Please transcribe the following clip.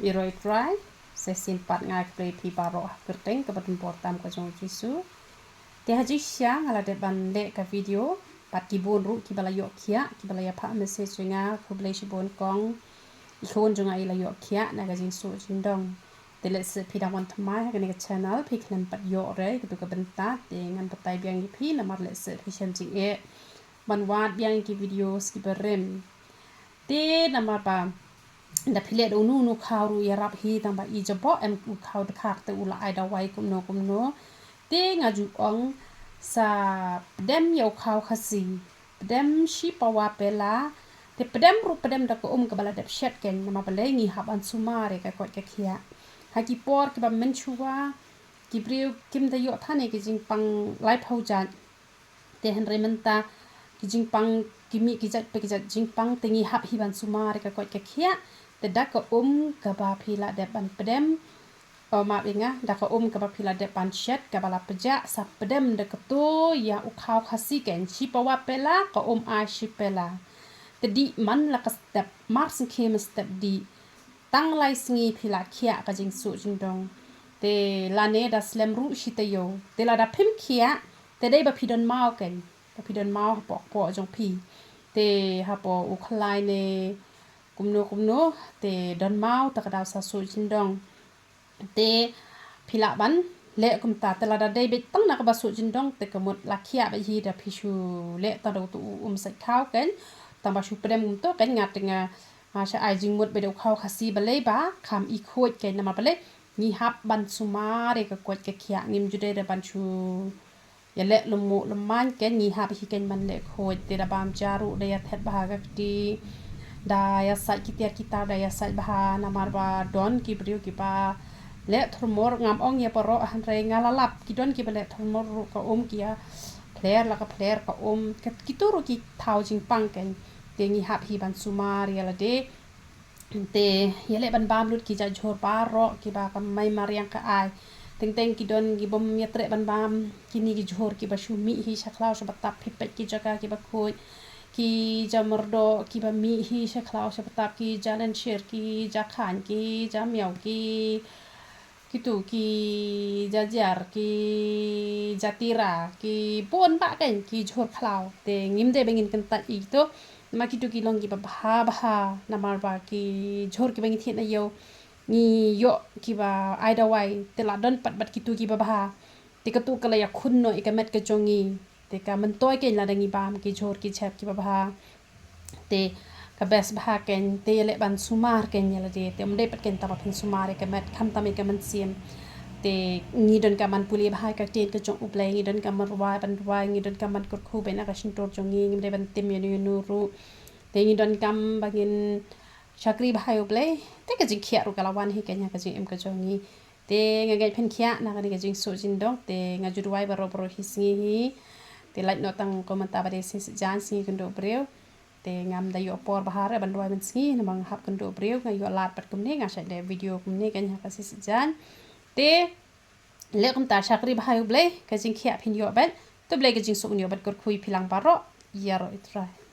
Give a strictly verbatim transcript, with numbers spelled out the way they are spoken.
Ïaroh Trai, sa shisien pat nga ai khublei ïa phi baroh ha ka kyrteng kaba donbor tam ka jong u Jisu. Te ha jingshisha nga la dep ban leh ka video bad ki bun ruh kiba la ïoh khiah, kiba la ïa phah message ïa nga, khublei shibun kong. I khun jong nga i la ïoh khiah na ka jingsuh jingdong. Te lehse phi dang wan thymmai ha kane ka channel, phi khlem pat ïoh re katu ka bynta, te ngan batai biang ïa phi namar lehse phi shem jingeh ban wad biang ïa ki videos kiba rim. Te namar ba da phi leh da uno uno u khaw ruh ïarap hi, tang ba i jaboh em u khaw dkhar te u la ai dawai kumno kumno. Te nga ju ong sa pdem ïa u khaw Khasi, pdem shi pawa pela. Te pdem ruh pdem da ka um kaba la dep shet keiñ, namar balei? Ngi hap ban sumar ïa ka koit ka khiah. Ha ki por kiba mynshuwa ki briew kim da ïoh than ïa ki jingpang laiphew jait. Te hynrei mynta ki jingpang, ki mih ki jait pa ki jait jingpang, te ngi hap hi ban sumar ïa ka koit ka khiah. Te da ka um kaba phi la dep ban pdem, o, map ïa nga, da ka um kaba phi la dep ban shet, kaba la pjah, sa pdem da kato ïa u khaw Khasi keiñ, shi pawa pela, ka um ai shi pela. Te dih man la ka step, mar sngewkhia mynstep dih. Tang lai sngi phi la khiah ka jingsuh jingdong. Te lane da slem ruh shi taïew. Te lada phim khiah, te dei ba phi don maw keiñ, ba phi don maw hapoh kpoh jong phi. Te hapoh u khlai ne kumno kumno, te don maw ta ka daw sa suh jingdong. Te phi lah ban leh kumta, te lada dei beit tang na kaba suh jingdong, te ka mut la khiah beit hi, da phi shu leh tang da utu u um sait khaw keiñ, tang ba shu pdem kumto keiñ. Nga te nga, nga shu ai jingmut beit da u khaw Khasi, balei ba kham i khuid keiñ, namar balei? Ngi hap ban sumar ïa ka koit ka khiah, ngim ju dei da ban shu ïa leh lum muh lum main keiñ, ngi hap hi keiñ ban leh khuid. Te da bam ja ruh da ïa thet bha ka kti, da ïa sait ki tiar ki tar, da ïa sait bha, namar ba don ki briew kiba leh thurmur, ngam ong ïa baroh hynrei nga la lap ki don kiba leh thurmur ruh ka um ki ïa phler la ka phler ka um, ka, kito ruh ki thaw jingpang keiñ. Te ngi hap hi ban sumar ïa lade. Te ïa leh ban bam lut ki jait jhur baroh kiba ka mei mariang ka ai. Teng teng ki don ki bym ïa treh ban bam kine ki jhur kiba shu mih hi sha khlaw sha btap, phi peit ki jaka kiba khuid, ki ja myrdoh kiba mih hi sha khlaw sha btap, ki ja lynshir, ki ja khaiñ, ki ja miaw, ki kitu ki ja jiar, ki ja tira, ki bun bah keiñ ki jhur khlaw. Te ngim dei ba ngin kyntait ïa kito, namar kitu ki long kiba bha bha, namar ba ki jhur kiba ngi thied na ïew ngi ïoh kiba ai dawai, te la don pat bad kitu kiba bha. Te katu ka la ïakhun noh ïa ka met ka jong ngi. Te ka myntoi keiñ lada ngi bam ki jhur ki jhep kiba bha. Te ka best bha keiñ, te ïa leh ban sumar keiñ ïa lade, te ym dei pat keiñ tang ba phin sumar ïa ka met, khamtam ïa ka mynsiem. Te ngi donkam ban pule bha ïa ka ktien ka jong U Blei, ngi donkam ban rwai, ban rwai, ngi donkam ban kyrkhu beit na ka shyntur jong ngi, ngim dei ban tim ïa uno uno ruh. Te ngi donkam ba ngin shakri bha ïa U Blei, te ka jingkhiah ruh ka la wan hi keiñ ha ka jingim ka jong ngi. Te nga ngeit phin khiah na kane ka jingsuh jingdong, te nga ju duwai baroh baroh hi sngi hi. Te lait noh tang kumta ba dei sngi Saitjaiñ, sngi kynduh briew. Te ngam da ïoh por bha re ban duwai mynsngi namar nga hap kynduh briew, nga ïoh lad pat kumne, nga shait leh video kumne keiñ ha ka sngi Saitjaiñ. Te leh kumta, shakri bha ïa U Blei, ka jingkhiah phin ïoh beit. To U Blei ka jingsuh un ïoh bad kyrkhu ïa phi lang baroh. Ïaroh Trai.